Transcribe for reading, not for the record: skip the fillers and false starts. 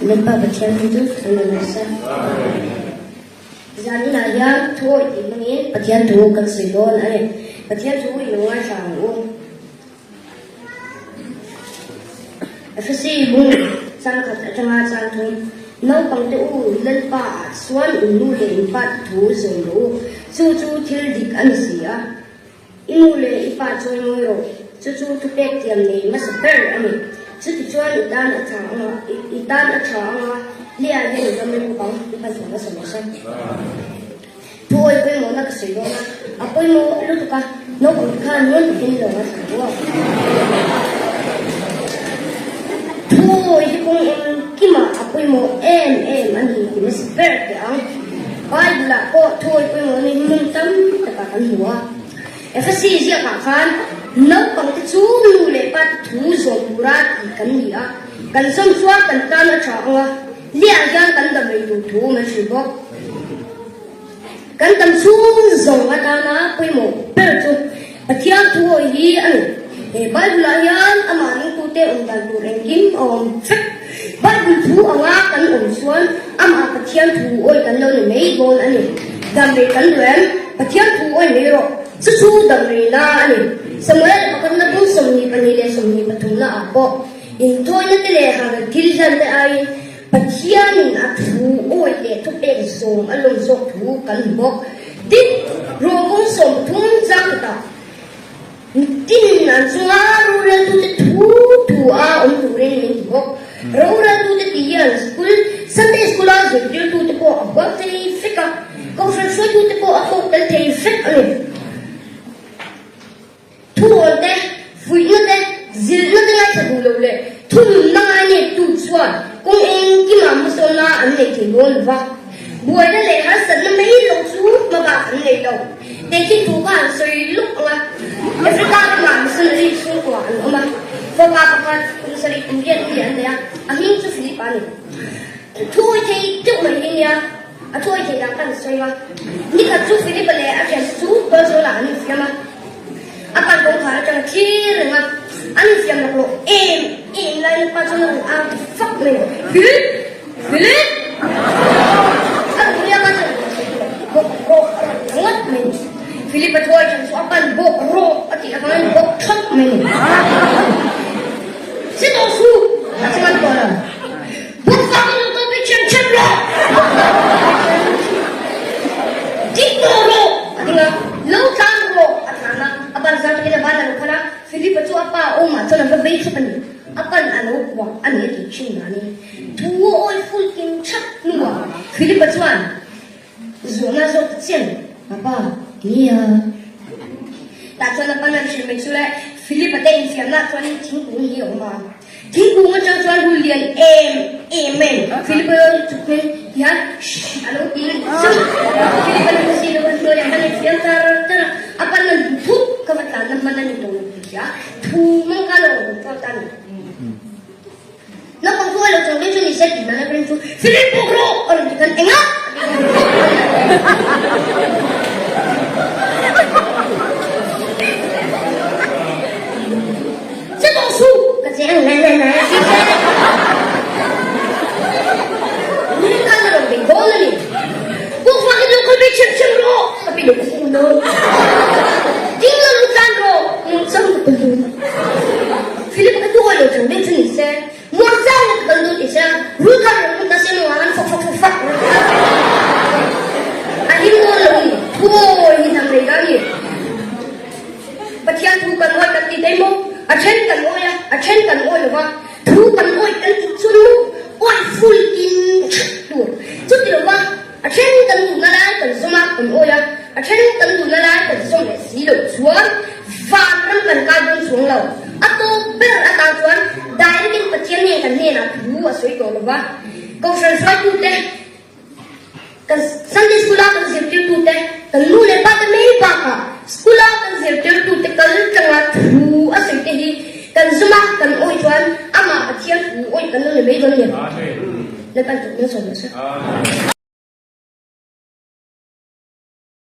Lalpa Pathian hi chu kan rawn nasa. Zaninah hian thu awih tih hmangin Pathian thu kan sawi dawn a ni. Pathian thu i lo ngaithla ang u. Efesi bung changkhat atanga chang thum, Naupangte u, Lalpa ah chuan in nu leh in pa te thu zawm rawh u, chu chu thil dik a ni si a. I nu leh i pa chawi ngawi rawh, chu chu thupek tiam nei hmasa ber a ni. Chutichuan i tan a tha anga, i tan a tha anga, Leah hian i ram reng bawk ang, i pan hmasa mai se. Thu awi pawimawhna ka sawi dawn a, a pawimawh lutuk a, naupang te khan ngun takin lo ngaithla ru a. Thu awi hi kawng engkimah a pawimawh em em a ni ti hmasa ber teh ang. Bible ah pawh thu awi pawimawhna hi hmun tam takah kan hmu a. Efesi ziakah khan naupang te chu nu leh pa te thu zawm tura tih kan ni a, kan zawm chuan kan tan a tha ang a, Liah hian kan dam rei tur thu min hrilh bawk. Kan dam chhung zawng atana pawimawh ber chu Pathian thu hawi hi a ni. He Bible-ah hian amah nungtute awm dan tur engkim a awm vek. Bible thu anga kan awm chuan amah Pathian thu awi kan lo ni mai dawn a ni. Dam rei kan duh em? Pathian thu awi mai rawh. Chu chu dam reina a ni. Samuel pakhatna bung 22 leh 23 ah pawh Intuaina te leh harh thil hlan te aiin Pathianin a thu awi leh thupek zawm a lawm zawk thu kan hmu bawk. Tin, Rawngkawng 30 chang khatah mitin an chunga roreltute thu thu a awm turin min ti bawk. Roreltute tih hian school, Sunday School-a zirtirtute pawh a huam thei vek a, Kohhran hruaitute pawh a tawk tel thei vek a ni. Thuawn te, fuihna te, zilhna te ngaithla duh lo leh thununna ngaineptu chuan kawng engkimah hmasawnna an nei thei dawn lo va. Buaina leh harsatna mai lo chu hmabak an nei lo. Tehkhin thu kha an sawi lawk ang a, Africa ramah missionary chhungkua an awm a, fapa pakhat kum sarih kum riat mi an nei a, a hming chu Philip a ni. Thuawi thei deuh mai hi nia. A thuawi thei dan khan a sawi a. Nikhat chu Philip-a leh a thiante chu tualzawlah an infiam a. A pan kawngkhar atang a thlir reng a. An infiam lawk loh em em lai nupa chuan a rawn au ta fak mai a, Philip! Philip! A rawn riak a chuan bawk rawh a rawn ti ngawt mai ni. Philip-a thuawi than chu a pan bawk rawh a tih avangin bawk thawt mai ni. Si tawh suh! A ti ngan tawh lo. Bawkfang in ka bi chem chem lo. Ding tawh rawh a ding a, lo tlan rawh a tlan a, a ban zar takin a ban a lo khan a, Philip-a chu a pa awmah chuan a va vei thlap a ni. A pan a lo kuah a ni a tih thin danin thu a awi full kim thap hnuah Philip-a chuan Zawhna zawk ta chian a pa nia. Tah chuan a pan an hrilh mai chu le Philip-a te infiamna ah chuanin thingkung hi a awm a. Thingkung atang chuan rul lian em em mai Philip-a chukmin hian shh a lo ti chu. Philip-a lu si lo a hnuaiah khan a infiam tar tar a, a pan an duh thut ka va tlanna hman a ni tawh lo tih hria thu mang kha lo awm tawh ta a ni. Naupang chu a lo chawng deuh chu ni se tih nana rin chu Philip bawk rawh a rawn ti khan enga? Che tawh suh ka che ang na na na ti se Rin khan a rawn bei dawn a ni. Bawk vangin lo kal ve chhem chhem rawh ka ti leh fur dawn. Ding lo lo tlan rawh nungchang ka pe dawn. Philip ka duh lo chang deuh chu ni se, muang chang in ka kal dawn ti se, rul khan rawn lut ta se nuam an fak fak fak fak a him dawn lo ni, thuawi hi dang rei ta ni. Pathian thu kan awi kan ti daih maw? A then kan awi a, a then kan awi lo va, thu kan awi kan tih chuan maw awi full in that tur, chuti lo va a then kan duhna lai kan zawm a, kan awi a, a then kan duhna lai kan zawm leh si loh chuan van ram kan kai dawn chuang lo. A tawp ber atan chuan direct in Pathian nen kan hnenah thu a sawi tawh lo va, Kohhran hruaitute, kan Sunday School a kan zirtirtute, kan nu leh pa te mai bakah school a kan zirtirtute kal tlanga thu a sawi te hi kan zawm a, kan awih chuan amah Pathian thu awih kan lo ni mai dawn a ni. Lalpan tawpna sawm rawh se.